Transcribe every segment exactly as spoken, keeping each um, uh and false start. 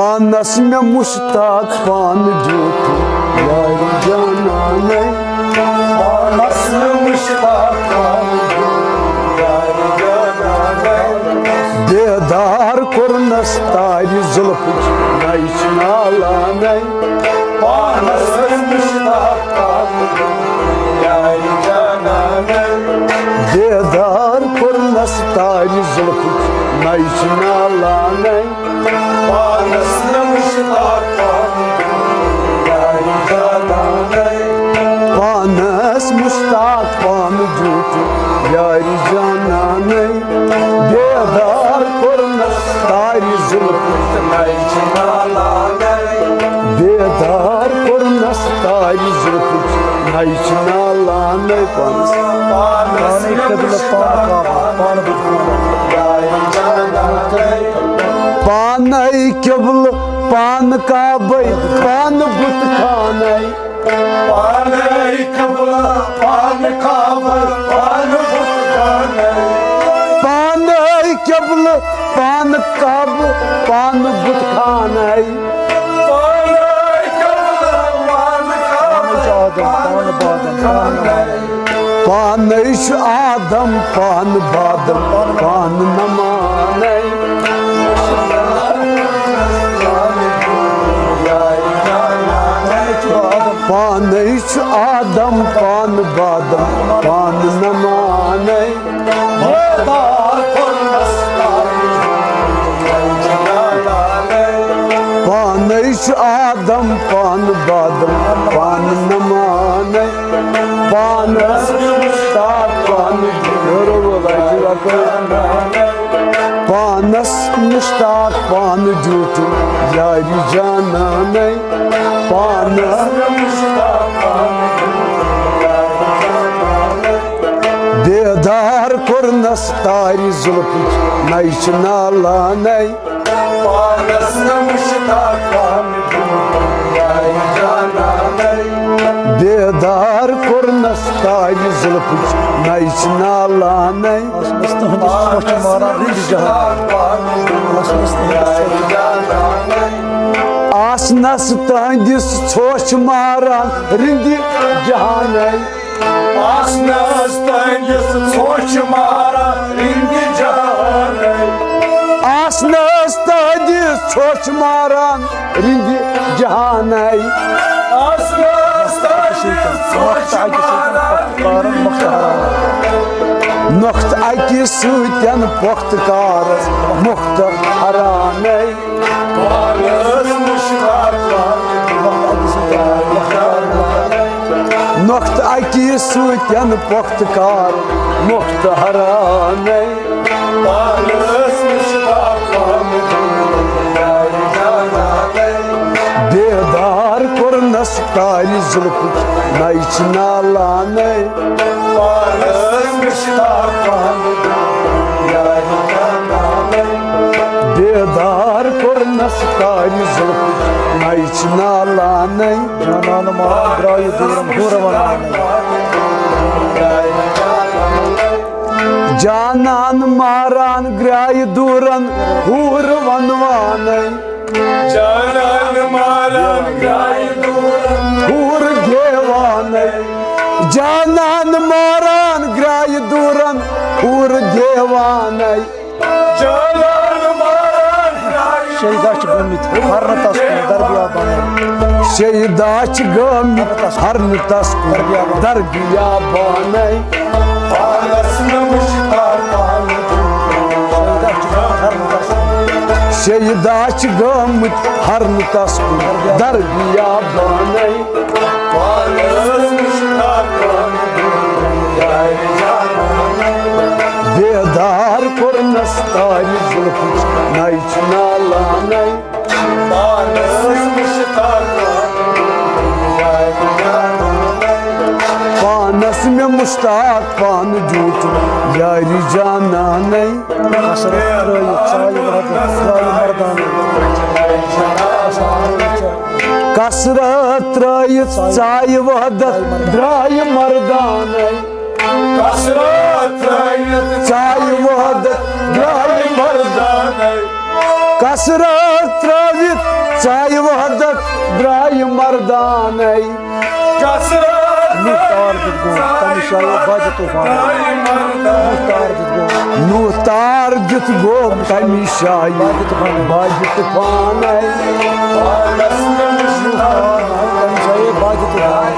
پانس مےٚ مشتاق پانہٕ دیُت یارِ جانانے۔ پانس مےٚ مشتاق پانہٕ دیُت یارِ جانانے۔ بیدار کوٚرنس تارِ زُلفٕچ نَیہِ چھِ نالانَے۔ پانس مےٚ مشتاق پانہٕ دیُت یارِ جانانے۔ بیدار کوٚرنس تارِ زُلفٕچ نَیہِ چھِ نالانَے۔ پانس مشتاق پانہٕ دیُت یارِ جانانے۔ پانس مشتاق پانہٕ دیُت یارِ جانانے۔ بیدار کوٚرنس تارِ زُلفٕچ نَیہِ چھِ نالانَے۔ بیدار کوٚرنس تارِ زُلفٕچ نَیہِ چھِ نالانَے۔ پانس پانہٕ قبلہٕ پانہٕ کعبہٕ پانہٕ بُتھ خانہٕ۔ پانے قبلہٕ پانہٕ کعبے پانہٕ بُت خانے۔ پانے قبلہٕ پانہٕ کعبہٕ پانہٕ بُت خانے۔ پانے قبلہٕ پانہٕ کعبہٕ پانہٕ بُت خانے۔ پانے قبلہٕ پانہٕ کعبہٕ پانہٕ بُت خانے۔ پانے چھُ آدم پانہٕ بادم پانہٕ نمانے۔ پانے چھُ آدم پانہٕ بادم پانہٕ نمانے۔ پانے چھُ آدم پانہٕ بادم پانہٕ نمانے۔ پانس مشتاق پانہٕ دیُت۔ پانس مشتاق پانہٕ دیُت یارِ جانانے۔ پانس بیدار کوٚرنس تارِ زُلفٕچ نَیہِ چھِ نالانَے۔ پانس نہٕ مشتاق پانہٕ دیُن یارِ جانانَے۔ بیدار کوٚرنس تارِ زُلفٕچ نَیہِ چھِ نالانَے۔ آسمس تُہنٛدِس ژھۄچھ ماران رِنٛدِ جہان۔ آسمس تُہنٛدِس ژھۄچھ۔ آسنس تُہنٛدِس ژھۄچھ ماران رِنٛدِ جہانَے۔ آسنس تُہنٛدِس ژھۄچھ ماران رِنٛدِ جہانَے۔ آسنس تُہنٛدِس ژھۄچھ ماران رِنٛدِ جہانَے۔ آسنس تُہنٛدِس ژھۄچھ ماران رِنٛدِ جہانَے۔ نۄقطہٕ اَکہِ سۭتٮ۪ن پۄختہٕ کارس مۄختہٕ حرانَے۔ نۄقطہٕ اَکہِ سۭتٮ۪ن پۄختہٕ کار مۄختہٕ حرانَے۔ بیدار کوٚرنس تارِ زُلفٕچ نَیہِ چھِ نالانَے۔ بیدار کوٚرنس تارِ زُلفٕچ نَیہِ چھِ نالانَے۔ جانان ماران درٛایہِ دوٗرن حورٕ وَنوانَے۔ جانان ماران گرٛایہِ دوٗرن حورٕ وَنوانَے۔ جانان ماران گرٛایہِ دوٗرن حورٕ دیوانَے۔ جانان ماران گرٛایہِ دوٗرن حورٕ دیوانَے۔ جانان ماران گرٛایہِ شیدا چھِ گٔمٕتۍ ہرنہٕ تس کُن دربیا بنٲوِتھ۔ شیدا چھِ گٔمٕتۍ ہرنہٕ تس کُن دربیا بنٲوِتھ۔ پانس نہٕ مشتاق پانہٕ دیُن۔ شیدا چھِ گٔمٕتۍ ہرنہٕ تس کُن دربیا بنٲوِتھ۔ بیدار کوٚرنس تارِ زُلفٕچ نَیہِ چھِ نالانَے۔ پانس مےٚ مشتاق پانہٕ دیُت یارِ جانانَے۔ کثرت ترٲیِتھ ژایہِ وحدت درٛایہِ مردانَے۔ کثرت ترٲیِتھ ژایہِ وحدت درٛایہِ مردانَے۔ کثرت ترٲیِتھ ژایہِ وحدت درٛایہِ مردانَے۔ کسرت ترٲوِتھ ژایہِ وحدت درٛایہِ مردانے۔ کسرت نوح تار دیُت گوم، تمہِ شایہِ باجہِ طوفان۔ نوح تار دیُت گوم۔ نوح تار دیُت گوم، تمہِ شایہِ باجہِ طوفان۔ باجہِ طوفانے۔ تمہِ شایہِ باجہِ طوفان۔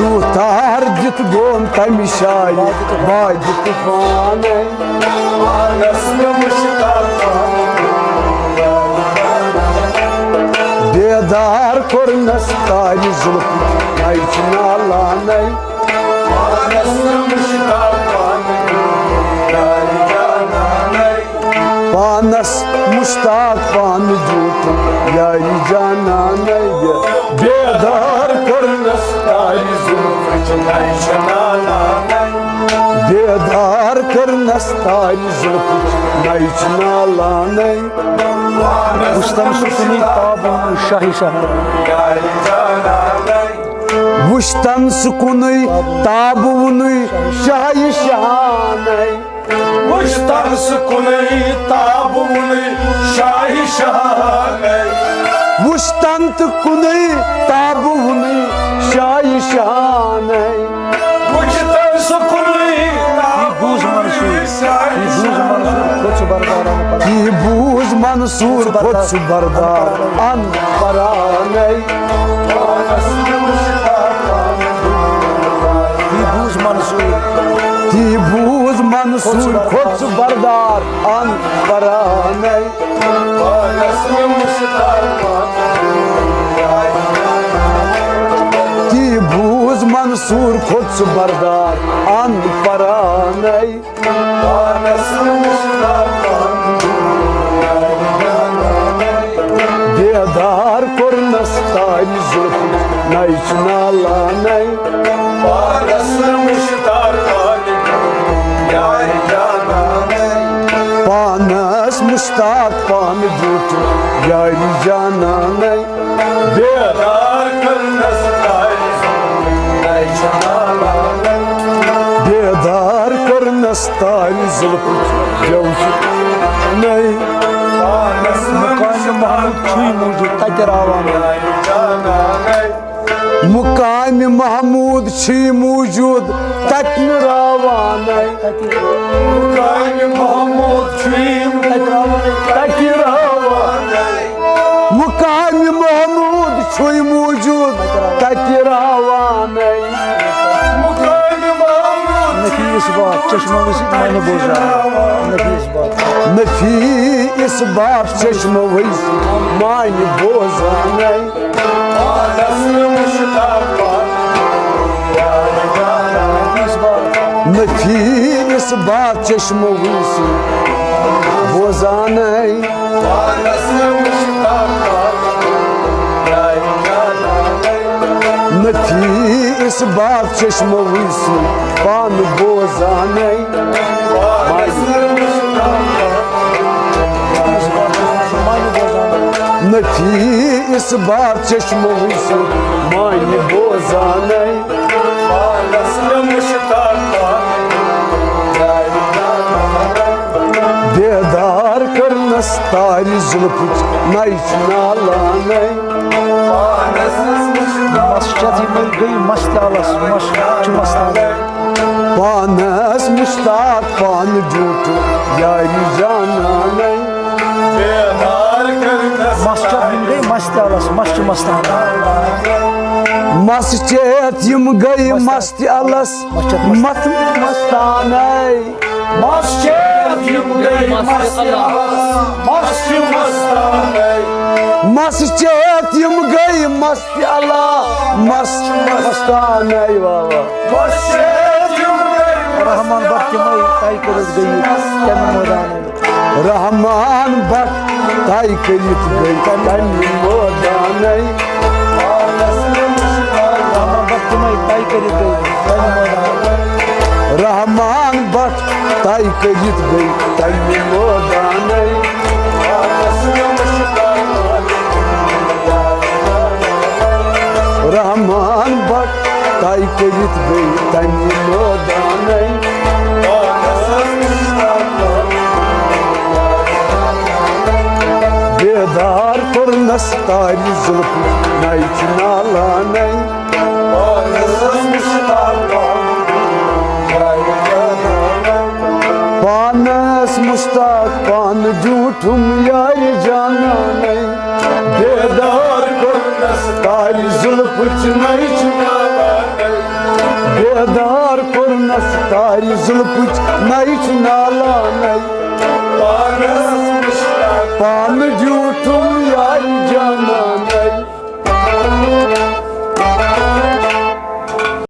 نوح تار دیُت گوم، تمہِ شایہِ باجہِ طوفانے۔ پانس نہٕ مشتاق پانہٕ۔ بیدار کوٚرنس تارِ زُلفٕچ نَیہِ چنالانَے۔ پانس نہٕ مشتاق پانہٕ۔ پانس مشتاق پانہٕ دیُتُم یارِ جانانَے۔ بیدار کوٚرنس تارِ زُلفٕچ نَیہِ چنالانَے۔ بیدار کٔرنس تارِ زُلفٕچ نَیہِ چنالانَے۔ وُچھتن سُہ کُنُے تابوٗنُے شاہہِ شاہانَے۔ وُچھتن سُہ کُنُے تابوٗنُے شاہہِ شاہانَے۔ وُچھتن سُہ کُنُے تابوٗنُے شاہہِ شاہانَے۔ وُچھتن تہٕ کُنُے تابوٗنُے شاہہِ شاہانَے۔ وُچھتن سُہ کُنُے یہِ بوٗز منصوٗر، یہِ بوٗز منصوٗر کھوٚت سُہ بردار اَن پران۔ یہِ بوٗز منصوٗر کھوٚت سُہ بردار اَن پرانَے۔ یہِ بوٗز منصوٗر۔ یہِ بوٗز منصوٗر کھوٚت سُہ بردار اَن پرانَے۔ تی بوٗز منصوٗر کھوٚت سُہ بردار اَن پرانَے۔ بیدار کوٚرنس تارِ زُلفٕچ نَیہِ چنالانَے۔ پانس نہٕ مشتاق پانہٕ دیُتُم یارِ جانانَے۔ پانس مشتاق پانہٕ دیُتُم یارِ جانانَے۔ بیدار کٔرنس تارِ زُلفٕچ نَیہِ چنالانَے۔ بیدار کٔرنس تارِ زُلفٕچ گٮ۪و چھِ نَے۔ پانس نہٕ مُقامِ محمود چھُے موٗجوٗد تَتہِ راوانَے۔ یارِ جانانَے۔ مُقامِ محمود چھُے موٗجوٗد تَتہِ نہٕ راوانَے۔ مُقامِ محمود چھُے موٗجوٗد تَتہِ راوانَے۔ مُقامِ محمود چھُے موٗجوٗد تَتہِ راوانَے۔ مُقامِ محمود نفیس بات چشمو سۭتۍ معنی بوزان۔ نفیس بات۔ نفیس بات چشمو سۭتۍ معنی بوزانَے۔ نفیس بات چشمو سۭتۍ بوزانَے۔ نفیس بات چشمو سۭتۍ پانہٕ بوزانَے۔ نفیس بات چشمو سۭتۍ معنی بوزانَے۔ بیدار کٔرنس تارِ زُلفٕچ نَیہِ چنالانَے۔ مس چتھ یِمے گٔے مست آلس، مس چھُ مستانَے۔ پانس مشتاق پانہٕ دیُتُم یارِ جانانَے۔ مس چتھ یِم گٔے مست آلس، مس چھُ مستانَے۔ مس چیتھ یِم گٔے مست الس، مت مستانَے۔ مس چیتھ یِم گٔے مست الس، مس چھُ مستانَے۔ مس چیتھ یِم گٔے مست الس، مس چھُ مستانَے۔ واہ واہ۔ مس چیتھ یِم گٔے مست رحمان بٹ تِمے طے کٔرِتھ گٔیہِ تَمہِ مٲدانہٕ۔ رحمان بٹ طے کٔرِتھ گٔے تَمہِ مٲدانَے۔ رحمان بٹ تِمے طے کٔرِتھ گٔے تَمہِ مٲدانہٕ۔ رحمان بٹ طے کٔرِتھ گٔے تَمہِ مٲدانَے۔ رحمان بٹ طے کٔرِتھ گٔے تَمہِ مٲدانَے۔ دستارِ زُلفٕچ نَے چھِ نالانَے۔ پانَس مُشتاق پانہٕ، پانَس مُشتاق پانہٕ ڈیوٗٹھُم یارِ جانانَے۔ بیدار کوٚرنَس تارِ زُلفٕچ نَے چھِ نالانَے۔ بیدار کوٚرنَس تارِ زُلفٕچ نَے چھِ نالانَے۔ پانَس مُشتاق پانہٕ ڈیوٗٹھُم یارِ جانانَے۔